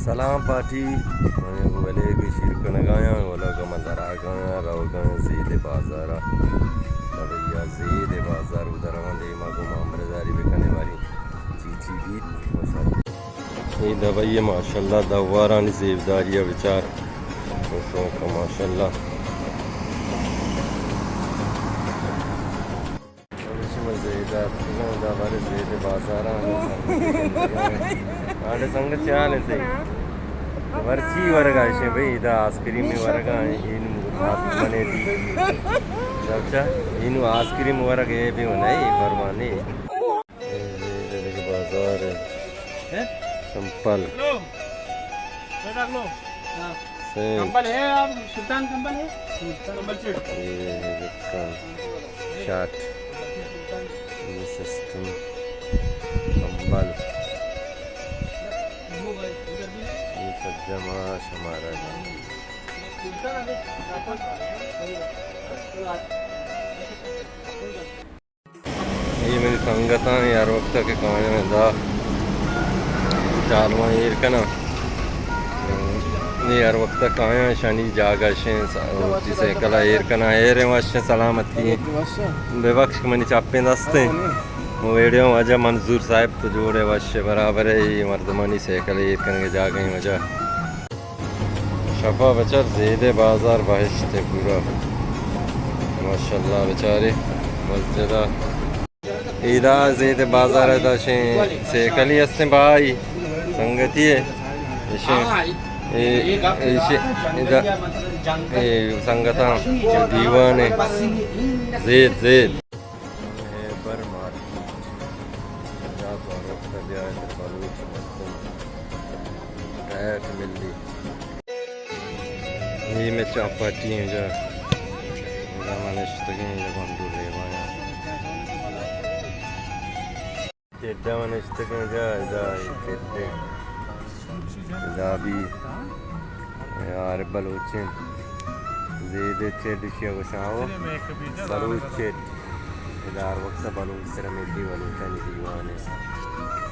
سلام پارٹی، من ولے کہ شیر کنگایاں، ولا کہ من دراگایاں، روگایاں زید بازارا۔ بھیا زید بازار ادھر ہم دیما گو مامرزاری بکنے باری۔ چی چی بیت، ماشاءاللہ۔ اے دبئی ماشاءاللہ دوارانی زیبداری ءَ بچار۔ شوق ماشاءاللہ۔ شما زید اتکگاں، دا بارے زید بازاراں۔ آڑے سنگت چے حال انت؟ ورچی ورگا شے بھئی، دا آئس کریم ورگا، اینو ہاتھ منے دی۔ اچھا، اینو آئس کریم ورگ ہے بھی نہیں، فرمانی۔ اے، اے، اے، اے بازار ہے۔ ہیں؟ چمپل۔ لو۔ بیٹا لو۔ ہاں۔ سیب۔ کمبل ہے آپ، سلطان کمبل ہے؟ کمبل سیٹ۔ اے، اے، دکان۔ شارٹ۔ A system. کمبل۔ اے سجما شمارا۔ اے منی سنگتاں، اے ہر وقت کہ کایاں دا چالواں ایر کناں۔ اے ہر وقت کایاں، شانی جاگہ شیں، وتی سائیکل ایر کناں۔ ایر وش سلامتی۔ ببخش کہ منی چپیں دستیں۔ ویڈیو واجہ منظور صاحب تو جوڑے وش برابر ہے، اے مردمانی سائیکل ایر کنگے جاگہ ہیں واجہ۔ شپا بچار زید بازار بہشت ہے پورا۔ ماشاءاللہ بچارے مسجد ءَ۔ ادا زید بازار ءَ دا شیں سیکلی ہستیں بھائی سنگتی ہے۔ ایشیں، اے، ایشیں، ادا، اے سنگتاں دیوان ہے۔ زید، زید۔ ہیبر مارکیٹ۔ ادا تو ہر وقت بیا ہے بلوچ مردم ٹائٹ ملی۔ اے مئے چاپاٹی ہیں جا۔ ادا ما نشتگیں جا گونڈو لیبایا۔ چیڈا ما نشتگیں جا، ادا اے چیڈے۔ ادا بھی یار بلوچیں۔ زید چیڈ شیا گوشاں ہو۔ بلوچ چیڈ۔ ادا ہر وقت بلوچ سر ملی، بلوچانی دیوان ہے۔